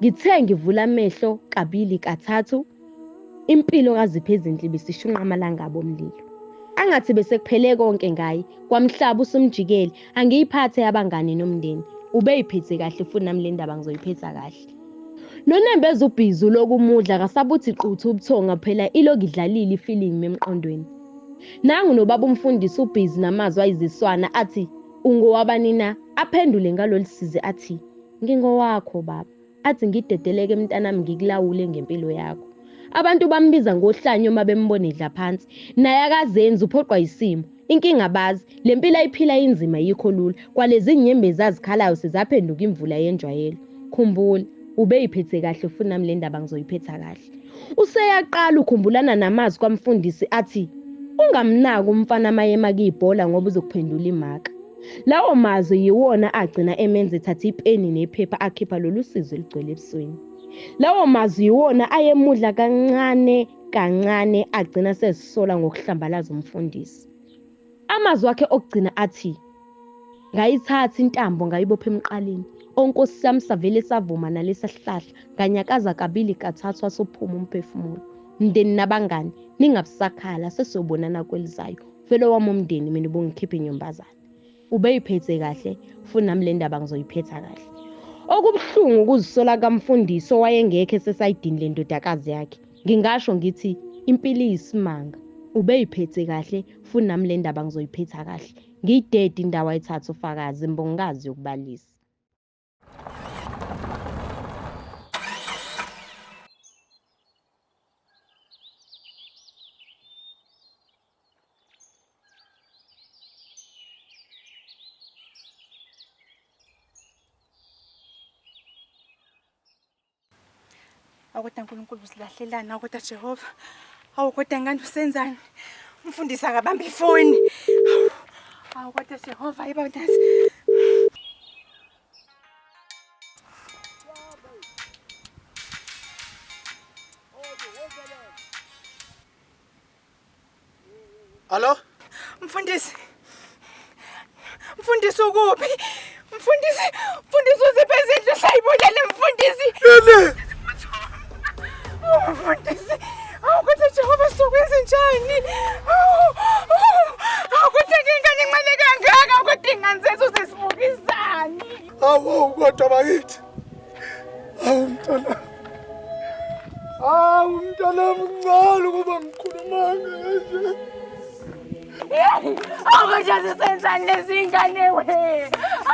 Ngithe ngivula amehlo kabili kathathu Impilo kaZiphezinhle ibisishunqa amalangabi omlilo. Angathi besekuphele konke ngaye, kwamhlaba usumjikele, angiyiphathe abangani nomndeni. Ubeyiphethe kahle futhi nami le ndaba ngizoyiphetha kahle. Nonembeza ubhizi uloku umudla akasabuthi quthu ubuthongo phela iloku idlalile ifilimu emqondweni. Nangu nobaba umfundisi ubhizi namazwi ayiziswana athi ungowabani na? Aphendule ngalolu sizi athi ngingowakho baba. Athi ngidedeleke mntanami ngikulawule ngempilo yakho. Abantu bambiza ngohlanya uma bembona edla phansi. Naye akazenzi uphoqwa yisimo. Inkinga abazi, le mpilo ayiphila inzima ayikho lula. Kwalezi nyembezi azikhalayo sezaphenduka imvula yenjwayelo. Khumbula, ubeyiphethe kahle futhi nami le ndaba ngizoyiphetha kahle. Useyaqala ukhumbulana namazwi kwamfundisi athi ungamnaki umfana mayema kuyibhola ngoba uzokuphendula imaka. Lawo mazwi yiwona agcina emenza ethatha ipeni nephepha akhipha lolu sizi olugcwele ebusweni. Lawo mazwi yiwona ayemudla kancane kancane agcina sezisola ngokuhlambalaza umfundisi. Amazwi akhe okugcina athi, Ngayithatha intambo ngayibopha emqaleni. Onkosi yami savele savuma nalesa sihlahla nganyakaza kabili kathathu wasophuma umphefumulo. Mndeni nabangani ningabusakhala sesiyobonana kwelizayo. Vele owami umndeni mina ubungikhipha inyumbazane. Ubeyiphethe kahle futhi nami le ndaba ngizoyiphetha kahle. Okubuhlungu ukuzisola kamfundisi owayengekho esesayidini lendodakazi yakhe. Ngingasho ngithi impilo iyisimanga. Ubeyiphethe kahle futhi nami le ndaba ngizoyiphetha kahle. Ngiyidede indawo ayithatha ufakazi imbongikazi yokubalisa. Awu kodwa Nkulunkulu usilahlelani awu kodwa Jehova. Awu kodwa ngani usenzani? Umfundisi akabamba ifoni. Awu kodwa Jehova ayiba mntasi. Hallo? Mfundisi. Mfundisi ukuphi? Mfundisi, mfundisi uziphe izindlu sayibulele mfundisi. Yini? Oh, mfundisi. Awu kodwa Jehova sokwenza njani? Awu. Awu kodwa ingane incane kangaka kodwa ingane zethu zisibukisani. Awu kodwa bakithi. Awu mntana. Awu mntanami mncane ukuba ngikhulumanga kanje. Awu kodwa sisenzani lezi ngane we?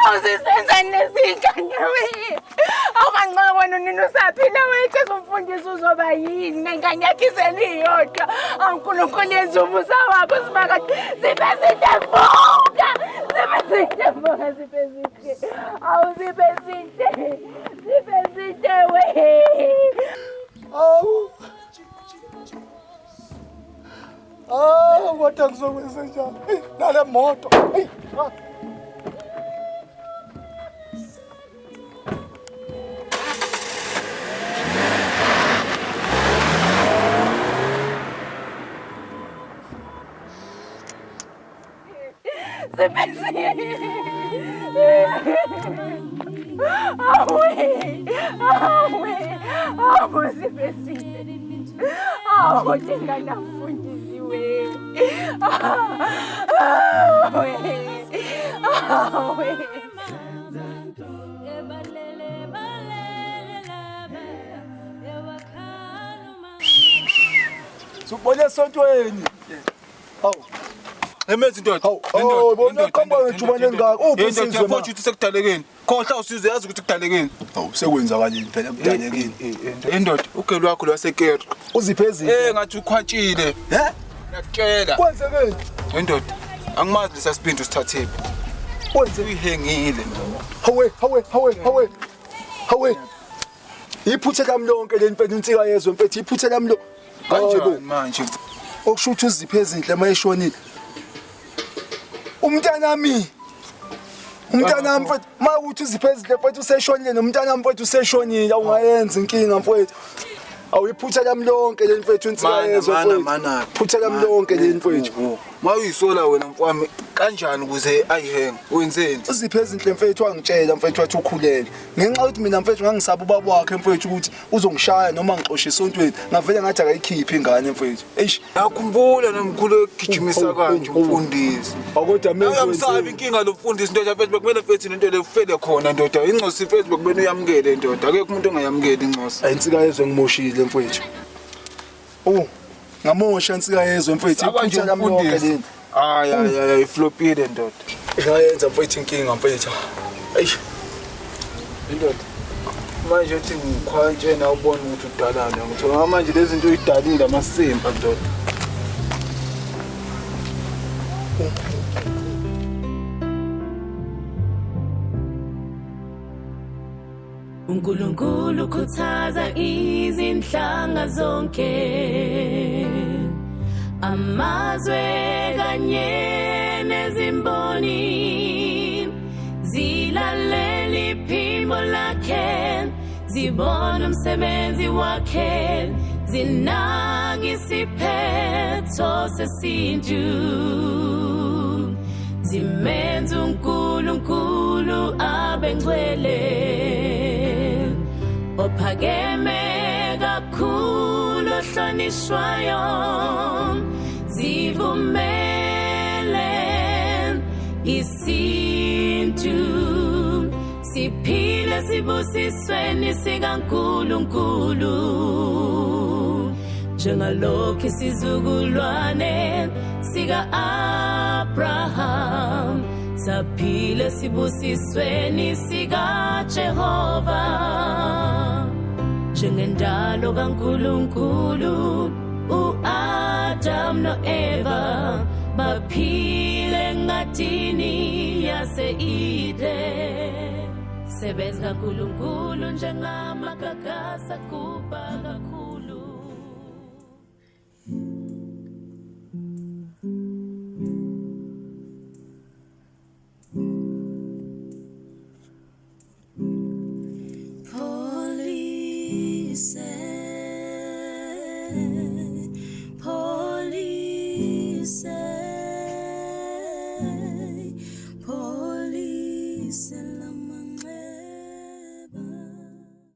Awu sisenzani lezi ngane we? Awu kancane wena unina usaphila wethu umfundisi uzoba yini nengane yakhe izele iyodwa. Awu Nkulunkulu yenza umusa wakho simakade. Sibe zinhle mbuka. Sibe zinhle mbuka sibe zinhle. Awu sibe zinhle. Sibe zinhle we. Awu. Awu kodwa ngizokwenza njani? Nale moto. Hey. Awe, awe, awe Siphesihle. Awu ndinganamfundisi we. Awe. Awe. Sukubona esontweni. Hawu. Emezi ndoda. Hawu, oh, bona qamba ngejubane engaka. Uphi Indoda uSizwe ma? futhi sekudalekeni. Khohlwa uSizwe yazi ukuthi kudalekeni. Hawu, sekwenzakaleni phela kudalekeni. Indoda, ugelo wakho lwasekeri. Uziphe ezinhle. Eh ngathi ukhwatshile. He? Ngiyakutshela. Kwenzekeni? Indoda, angimazi lesa sibindi usithathephi. Wenze uyihengile. Hawe, hawe, hawe, hawe. Hawe. Iphuthe lami lonke leli mfethu insika yezwe mfethu iphuthe lami lo. Kanjani manje? Okusho ukuthi uziphe ezinhle mayeshonile. Umntanami. Umntanami mfethu, makuthi uziphe ezinhle mfethu useshonile nomntanami mfethu useshonile awungayenza inkinga mfethu. Awuyiphutha lami lonke leli mfethu insika Mana, yezwe mana, mfethu. mana. Phutha lami lonke leli mfethu. Mawuyisola wena mfowami kanjani ukuze ayihenge? Wenzeni? Uziphe ezinhle mfethu wangitshela mfethu wathi ukhulele. Ngenxa yokuthi mina mfethu ngangisaba ubaba wakhe mfethu ukuthi uzongishaya noma ngixoshe esontweni. Ngavele ngathi akayikhiphe ingane mfethu. Eish. Nakhumbula nomkhulu egijimisa kanje umfundisi. Akodwa mina Uyamsaba inkinga lo mfundisi ndoda mfethu bekumele mfethu nento le ufele khona ndoda. Incosi mfethu bekumele uyamukele ndoda. Akekho umuntu ongayamukeli incosi. Ayi insika yezwe ngimoshile mfethu. Oh, ngamosha insika yezwe mfethu. Saba nje Iphutha lami lonke umfundisi. leli. Hayi hayi hayi iflopile ndoda. Ngayenza mfethu inkinga mfethu. Eish. Indoda. Manje uthi ngikhwantshe na ubone ukuthi udalana ngithola manje lezi zinto uyidalile amasimba ndoda. uNkulunkulu ukhuthaza izinhlanga zonke amazwe kanye nezimboni zilalela iphimbo lakhe zibona umsebenzi wakhe zinaka isiphetho sesintu zimenza uNkulunkulu abe ngcwele ophakeme kakhulu ohlonishwayo zivumele isintu siphile sibusisweni sikaNkulunkulu njengalokhu isizukulwane sika-Abraham saphile sibusisweni sikaJehova njengendalo kaNkulunkulu uAdam noEva baphile engadini yase-Eden sebenza kaNkulunkulu njengamagagasi agubha kakhulu. Police, police, police.